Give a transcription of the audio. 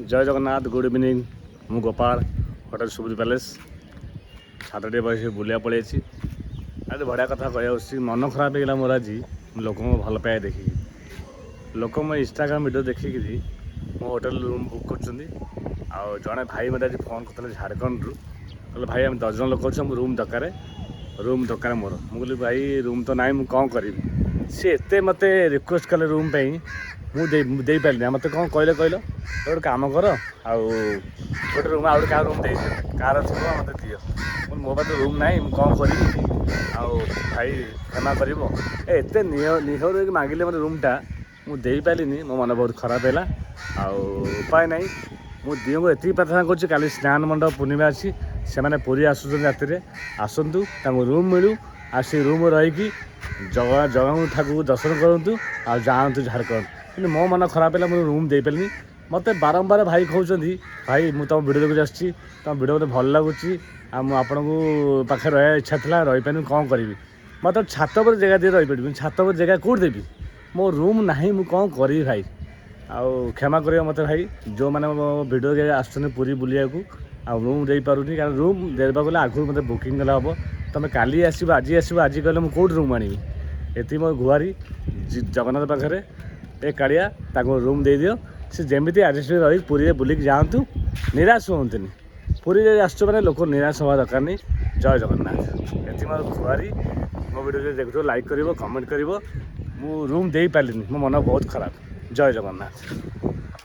ଜୟ Jagannath, good evening. ମୁଁ Gopal, hotel Subudhi palace. ଛାତ ଟିକେ ବସି ବୁଲିବାକୁ ପଳେଇଛି। ଆଜି ବଢ଼ିଆ କଥା କହିବାକୁ ଆସୁଛି। ମନ ଖରାପ ହେଇଗଲା ମୋର ଆଜି ଲୋକଙ୍କ ଭଲ ପାଇବା ଦେଖିକି। ଲୋକ ମୋ ଇନଷ୍ଟାଗ୍ରାମ ଭିଡ଼ିଓ ଦେଖିକିରି ମୋ ହୋଟେଲ ରୁମ୍ ବୁକ୍ କରୁଛନ୍ତି। ଆଉ ଜଣେ ଭାଇ ମୋତେ ଆଜି ଫୋନ୍ କରିଥିଲେ ଝାଡ଼ଖଣ୍ଡରୁ। କହିଲେ, "ଭାଇ, ଆମେ 10 ଜଣ ଲୋକ ଅଛୁ, ଆମକୁ ରୁମ୍ ଦରକାର, ରୁମ୍ ଦରକାର ମୋର।" ମୁଁ କହିଲି, "ଭାଇ, ରୁମ୍ ତ ନାହିଁ, ମୁଁ କ'ଣ କରିବି?" ସେ ଏତେ ମୋତେ ରିକ୍ୱେଷ୍ଟ କଲେ ରୁମ୍ ପାଇଁ, ମୁଁ ଦେଇପାରିଲିନି। ଆଉ ମୋତେ କ'ଣ କହିଲେ କହିଲ, "ଗୋଟେ କାମ କର, ଆଉ ଗୋଟେ ରୁମ୍ ଆଉ ଗୋଟେ କାହା ରୁମ୍ ଦେଇଦିଅ, କାହାର ଥିବ ମୋତେ ଦିଅ।" ମୁଁ କହିଲି, "ମୋ ପାଖରେ ରୁମ୍ ନାହିଁ, ମୁଁ କ'ଣ କରିବି? ଆଉ ଭାଇ, କ୍ଷମା କରିବ।" ଏତେ ନିହର ହେଇକି ମାଗିଲେ ମୋତେ ରୁମ୍ଟା, ମୁଁ ଦେଇପାରିଲିନି। ମୋ ମନ ବହୁତ ଖରାପ ହେଲା। ଆଉ ଉପାୟ ନାହିଁ। ମୁଁ ଦିଅଙ୍କୁ ଏତିକି ପ୍ରାର୍ଥନା କରୁଛି, କାଲି ସ୍ନାନ ମଣ୍ଡପ ପୂର୍ଣ୍ଣିମା ଅଛି, ସେମାନେ ପୁରୀ ଆସୁଛନ୍ତି ରାତିରେ, ଆସନ୍ତୁ, ତାଙ୍କୁ ରୁମ୍ ମିଳୁ ଆଉ ସେ ରୁମ୍ ରହିକି ଜଗାଙ୍କୁ, ଠାକୁରଙ୍କୁ ଦର୍ଶନ କରନ୍ତୁ ଆଉ ଯାଆନ୍ତୁ ଝାଡ଼ଖଣ୍ଡ। କିନ୍ତୁ ମୋ ମନ ଖରାପ ହେଲା, ମୁଁ ରୁମ୍ ଦେଇପାରିଲିନି। ମୋତେ ବାରମ୍ବାର ଭାଇ କହୁଛନ୍ତି, "ଭାଇ, ମୁଁ ତୁମ ଭିଡ଼ିଓ ଦେଖୁଛି ଆସୁଛି, ତୁମ ଭିଡ଼ିଓ ମୋତେ ଭଲ ଲାଗୁଛି ଆଉ ମୁଁ ଆପଣଙ୍କୁ ପାଖରେ ରହିବା ଇଚ୍ଛା ଥିଲା, ରହିପାରିନି, କ'ଣ କରିବି?" ମୋତେ ଛାତ ଉପରେ ଜାଗା ଦେଇ ରହିପାରିବି, ଛାତ ଉପରେ ଜାଗା କେଉଁଠି ଦେବି? ମୋ ରୁମ୍ ନାହିଁ, ମୁଁ କ'ଣ କରିବି ଭାଇ? ଆଉ କ୍ଷମା କରିବ ମୋତେ ଭାଇ, ଯେଉଁମାନେ ମୋ ଭିଡ଼ିଓ ଆସୁଛନ୍ତି ପୁରୀ ବୁଲିବାକୁ ଆଉ ରୁମ୍ ଦେଇପାରୁନି। କାରଣ ରୁମ୍ ଦେବାକୁ ଗଲେ ଆଗରୁ ମୋତେ ବୁକିଂ କଲେ ହେବ। ତୁମେ କାଲି ଆସିବ, ଆଜି ଆସିବ, ଆଜି କହିଲେ ମୁଁ କେଉଁଠି ରୁମ୍ ଆଣିବି? ଏତିକି ମୋ ଗୁହାରି ଜଗନ୍ନାଥ ପାଖରେ, ଏ କାଳିଆ, ତାଙ୍କୁ ରୁମ୍ ଦେଇଦିଅ। ସେ ଯେମିତି ଆଡ଼ଜଷ୍ଟ ରହି ପୁରୀରେ ବୁଲିକି ଯାଆନ୍ତୁ, ନିରାଶ ହୁଅନ୍ତୁନି। ପୁରୀରେ ଆସୁଛ ମାନେ ଲୋକ ନିରାଶ ହେବା ଦରକାର ନାହିଁ। ଜୟ ଜଗନ୍ନାଥ। ଏତିକି ମୋର ଗୁହାରି। ମୋ ଭିଡ଼ିଓ ଯଦି ଦେଖୁଥିବ, ଲାଇକ୍ କରିବ, କମେଣ୍ଟ କରିବ। ମୁଁ ରୁମ୍ ଦେଇପାରିଲିନି, ମୋ ମନ ବହୁତ ଖରାପ। ଜୟ ଜଗନ୍ନାଥ।